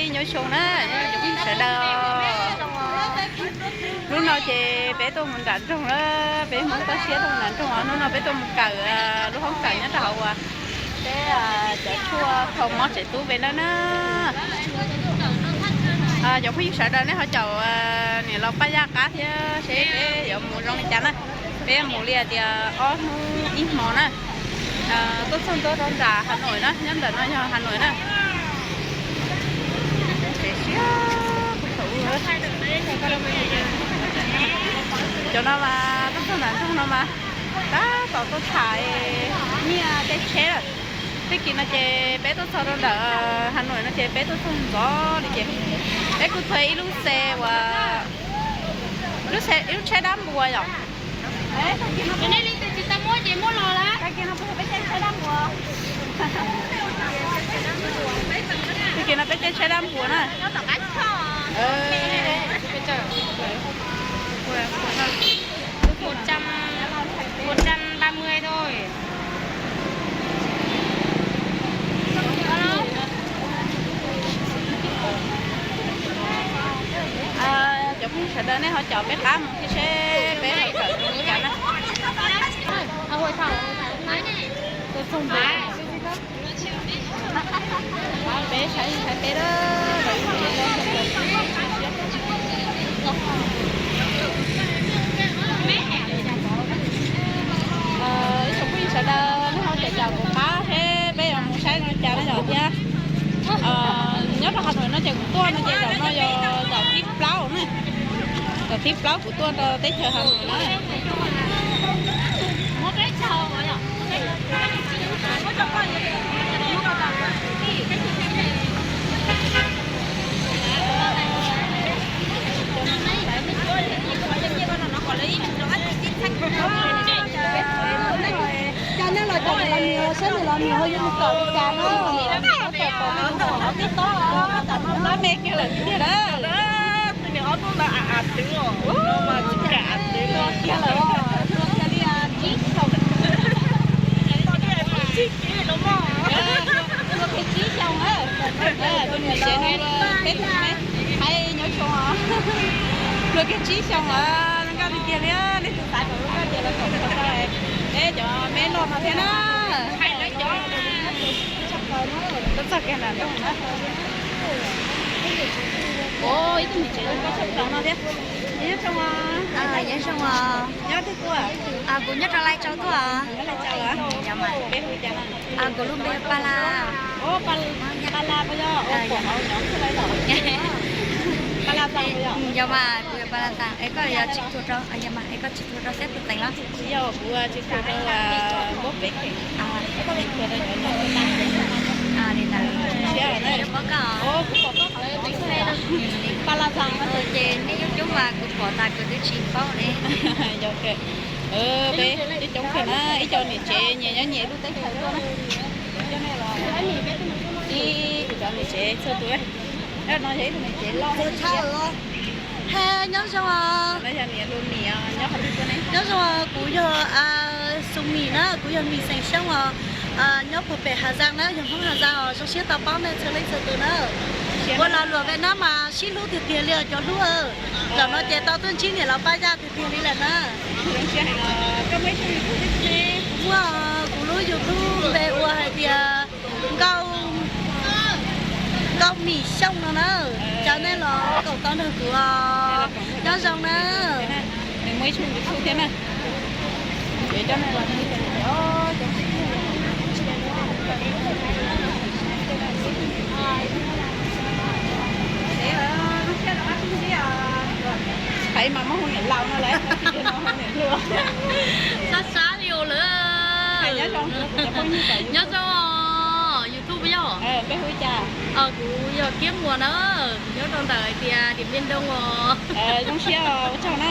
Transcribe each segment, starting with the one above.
Nyob zoo na, cov phooj ywg sawv daws. Hnub no ces peb tuaj mus nram nroog na, peb Hmoob toj siab tuaj mus nram nroog os. Hnub no peb tuaj mus kawm lub hoob kawm nyob rau hauv uas peb cov tshuaj kho mob tsev tub peb na na. Cov phooj ywg sawv daws nej ho caum niam laus Paj Yaj qab thiab seb peb yuav mus zoo li cas na. Peb mus li hais tias ob hnub ib hmo na. Tuaj txog ntua rau nram Hà Nội na, nyob ntawm no yog Hà Nội na. Tsev siab kuj thaum ub. Cov no mas tuaj txog nram nroog no mas tab tom tuaj tham nyiaj tej tsheb lawm. Tag kis no ces peb tuaj txog rau ntawm Hà Nội no ces peb tuaj txog ntxov li ces peb kuj thuê ib lub xe uas lub xe, ib lub tsheb dab npua yom. Tag kis no peb caij tsheb dab npua. Tag kis no peb caij tsheb dab npua na. Một trăm, một trăm ba mươi thôi. Cov phooj ywg sawv daws nej ho caum peb qab mus thiab seb peb ho kawm li cas na. Peb saib saib peb lawm. Ib tsoom phooj ywg sawv daws nej ho caum caum kuv qab seb peb yuav mus saib li cas na yom thiab. Nyob rau Hà Nội no ces kuv tuaj no ces zaum no yog zaum thib plaub na. Zaum thib plaub kuv tuaj rau teb chaws Hà Nội na. Cov nej los cov nws los nws, sab nws los nws ho yuav mus kawm li cas no. Tab tom pom nws mus kawm hauv TikTok os, tam no lab me kiag lawm tiag na. Tus niam ob tug ntawd av av twv os, no mas tsis kam av twv no kiag lawm. Hluas kiag li tsib xyoos. Hluas kiag tsib xyoos na. Tus niam tsev no peb tus me Thaib nyob zoo os. Hluas kiag tsib xyoos os, zoo nkauj tiag tiag li, nej tus xav kom zoo nkauj ces los koom nrog rau peb cov me loj no thiab na. Tuaj txog kiag nram nroog na. Ua ib tug niam tsev zoo nkauj tshaj plaws no thiab. Nyob zoo os. Nyob twg tuaj? Kuv nyob rau Lai Châu tuaj. Nyob Lai Châu los? Peb hu li cas no? Kuv lub npe Pala. Pala puas yog? Pom hauv nyob xwb los? Pala Tang puas yog? Yog mas, kuv yog Pala Tang. Es koj yog tsis thuam rau, yog mas es koj tsis thuam rau xeeb Phu Tseem los? Tsis yog, kuv tsis thuam rau Npauj Peb Kheem. Kuv tsis thuam rau cov nyob Pala Tang. Li ntawd. Kuv pom koj hauv nyob xwb los? Pala Tang. Ces nej coob coob mas kuv pom tas kuv twb tsis paub li. Yog, peb coob kawg na, ib co niam tsev nyias nyob nyias lub teb chaws tuaj na. Ib kuv cov niam tsev txhua tus. No yog ib tug niam tsev loj. He, nyob zoo os. Nyob zoo, kuv yog Xu Mis na, kuv yog Mis xeem Xyooj os. Nyob puag pem Hà Giang na, yog Hmoob Hà Giang os, zoo siab tau paub nej txhua leej txhua tus na. Ua los luam Việt Nam mas sib hlub tiag tiag li os cov hlub. Zaum no ces tau tuaj ntsib niam laus Paj Yaj tiag tiag li lawm na. Kuv muaj kuv lub YouTube npe ua hais tias Nkauj, Nkauj Mis Xyooj no na. Caw nej los koom tau nrog kuv os. Nyob zoo na. Nws muaj ib tug YouTube thiab na. Hais mas muab hu niam laus no lawm, hu niam hluas. Sab sab li os lawm. Nyob zoo, YouTube yog? Kuv yog Kiab Muas na, kuv nyob rau ntawm hais tias Điện Biên Đông os. Zoo siab ua tsaug na,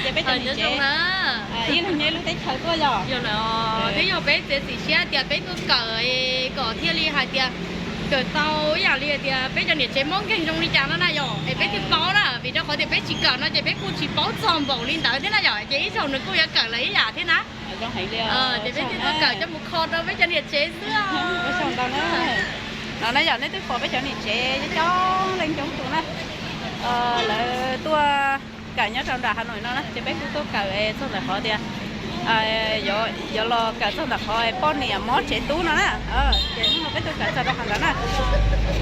ces peb cov niam tsev na, ib leeg nyob ib lub teb chaws tuaj yog. Yog lawm, twb yog peb txiav txim siab tias peb tuaj kawm kom thiaj li hais tias kawm tau ib yam li hais tias peb cov niam tsev Hmoob nkeeg zoo li cas no na yog, es peb thiaj paub na, vim rau qhov tias peb tsis kawm no ces peb kuj tsis paub txog npaum li ntawd thiab na yog, ces ib zaug nws kuj yuav kawm lawm ib yam thiab na. Ces peb thiaj tuaj kawm coj mus kho rau peb cov niam tsev xwb os. No na yog nej twb pom peb cov niam tsev coob leej coob tus na, lawv tuaj kawm nyob rau nram Hà Nội no na, ces peb kuj tuaj kawm txog ntawm qhov tias yuav los kawm txog ntawm qhov poj niam mob tsev tub no na. Ces hnub no peb tuaj kawm txog rau qhov ntawd na.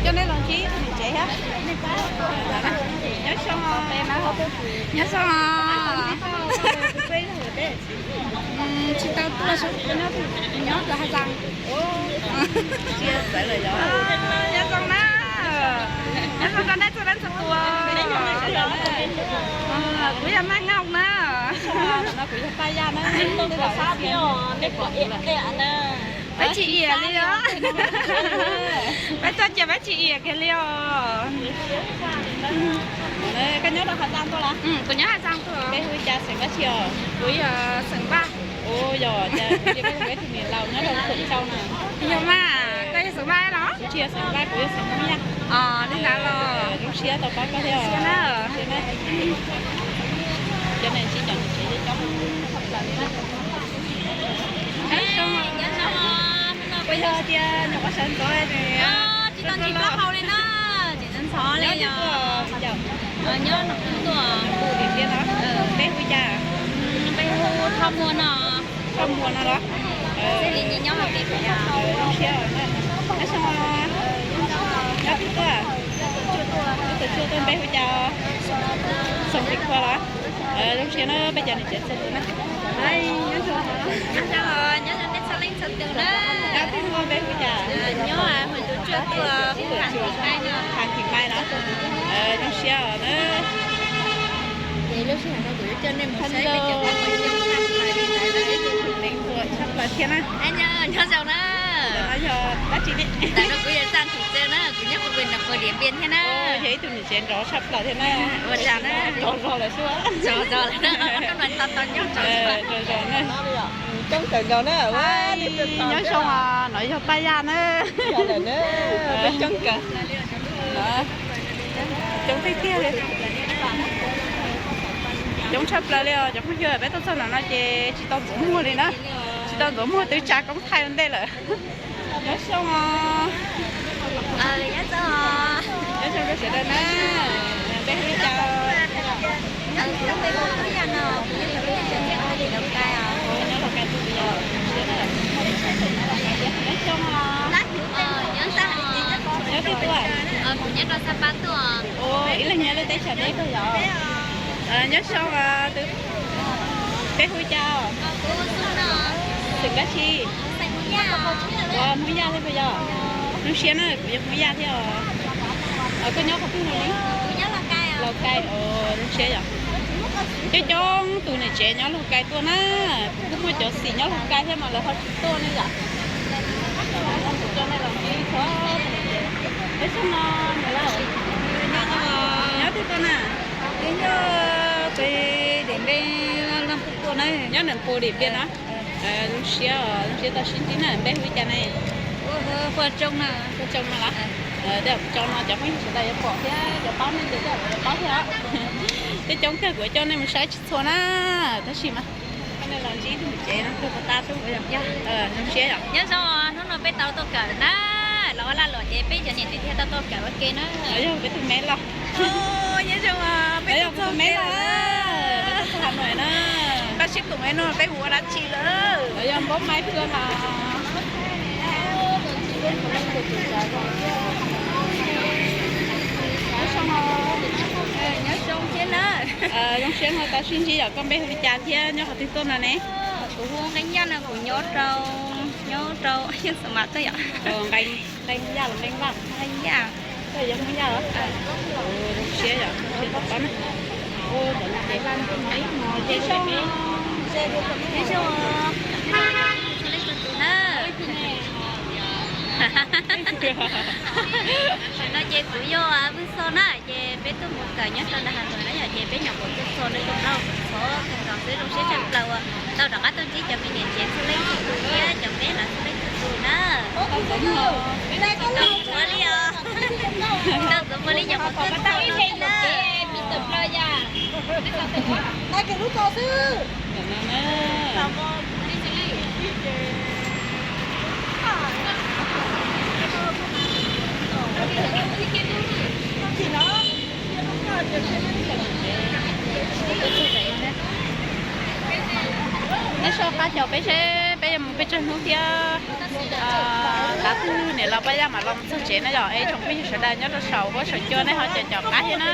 Coj nej los ntsib tus niam tsev thiab. Nyob zoo, nyob zoo. Tsis tau tuaj, nyob Hà Giang. Nyob zoo na, nyob zoo rau nej txhua leej txhua tus. Kuv yog Maj Ngọc na. Kuv yog Paj Yaj na. Peb tsis iam li os. Peb tuaj ces peb tsis iam kiag li os. Koj nyob Hà Giang tuaj los? Kuv nyob Hà Giang tuaj. Peb hu li cas, xeem dab tsi os? Kuv yog xeem Vaj. Ua yog cas kuv cia peb tus niam laus nyob rau Thuận Châu na. Yog mas, koj yog xeem Vaj los? Kuv tsis yog xeem Vaj, kuv yog xeem Hmoob Yaj. Os, li ntawd los zoo siab tau pab koj thiab os. Cov niam tsev coob tshaj plaws li na. Puas yog tias nyuam qhuav sawv ntxov ne? Tsis tau ntsib plaub hau li na, tseem ntxhov li. Nyob nram tuaj, nram Puv Điện Biên no. Peb hu cas? Peb hu Thoj Muas no. Thoj Muas no los? Nyob hauv peb. Zoo siab. Nyob zoo. Nyob twg tuaj? Nyob Thaum Tsua tuaj. Npe hu cas? Xoom Vim Khua los? Zoo siab na peb cov niam tsev txhua tus na. Nyob zoo, nyob zoo nej txhua leej txhua tus na. Nyob twg tuaj, npe hu cas? Nyob Huam Tus Tsuaj tuaj, Pham Thim Mai no. Zoo siab os na. Ces lub sij hawm no kuv yuav coj nej mus saib peb cov paj huam tshaj plaws li ntawd, ib tug neeg tuaj tshaj plaws thiab na. Nyob zoo na. Ntawm no yog dab tsi ne? Ntawm no kuv yog Zaj Thim Tsawg na, kuv nyob Puv Điện Biên thiab na. Yog ib tug niam tsev nrov tshaj plaws thiab na. Ua cas na? Nrov zog lawm xwb. Nrov zog lawm na. Nrov zog na. Coob kawg nkaus na. Nyob zoo, no yog Paj Yaj na. Coob kawg. Coob tiag tiag li. Coob tshaj plaws li os cov phooj ywg, peb tuaj txog nram no ces tsis tau ntxuav muag li na. Tsis tau ntxuav muag twb tsa koob thaij ua ntej lawm. Nyob zoo os. Nyob zoo rau sawv daws na. Peb hu li cas? Nyob Lào Cai tuaj li os. Nyob zoo os. Nyob twg tuaj? Ib leeg nyob lub teb chaws twg yog? Nyob zoo os. Peb hu li cas? Xeem dab tsi? Ua Hmoob Yaj thiab puas yog? Zoo siab na, kuv yog Hmoob Yaj thiab os. Koj nyob qhov twg no li? Lào Cai os, zoo siab yom. Coob coob tus niam tsev nyob Lào Cai tuaj na, kuv kuj muaj cov xim nyob Lào Cai thiab mas lawv ho tsis tuaj ne yom. Nyob twg tuaj na? Nyob pem Điện Biên, Lâm Đồng tuaj na. Nyob nram Puv Điện Biên no. Zoo siab, zoo siab tau sib ntsib na, npe hu li cas ne? Paj Tsoo na. Paj Tsoo no los? Tej zaum Tsoo no cov phooj ywg sawv daws yuav pom thiab, cov paub nej ces tej zaum yuav paub thiab. Coob coob kawg, kuv coj nej mus saib tsis txhua na, tab sis mas nej los ntsib tus niam tsev no kawg puas tas xwb. Zoo siab yom. Nyob zoo, hnub no peb tau tuaj kawm na, los ua lag luam ces peb cov niam tsev thiaj tau tuaj kawm ua ke na. Yog peb tus me los. Nyob zoo, peb tus me los. Peb tuaj txog Hà Nội na. Pab sib koom no peb mus ua dab tsi lawm. Yog npaub mai kawg mas. Nyob zoo thiab na. Zoo siab no tau sib ntsib, yog koj npe hu li cas thiab nyob qhov twg tuaj no ne? Kuv hu Nqeeb Yaj no, kuv nyob rau, nyob rau Yeej Xas Mas tuaj yom. Nqeeb Yaj los Nqeeb Vaj? Nqeeb Yaj. Koj yog Hmoob Yaj los? Zoo siab yom, zoo siab tau pab na. Nyob zoo, nyob zoo. Txhua leej txhua tus na. Tam no ces kuv yog Vwj Xoj na, ces peb tuaj mus kawm nyob rau nram Hà Nội na yom, ces peb nyuam qhuav tuaj txog no, zoo nraug txhov kawg nkaus xwb, zoo siab tshaj plaws uas tau rov qab tuaj ntsib cov me niam tsev txhua leej txhua tus thiab cov peb los txhua leej txhua tus na. Tsis tau ntxuav li os, tsis tau ntxuav muag li, nyuam qhuav tuaj txog no na. Neb soj qab caum peb seb peb yuav mus pes tsawg hnub thiab. Tab twg niam laus Paj Yaj mam los mus txog tsev na yom. Es tsoom phooj ywg sawv daws nyob rau saum huab saum cua nej ho caum caum qab thiab na.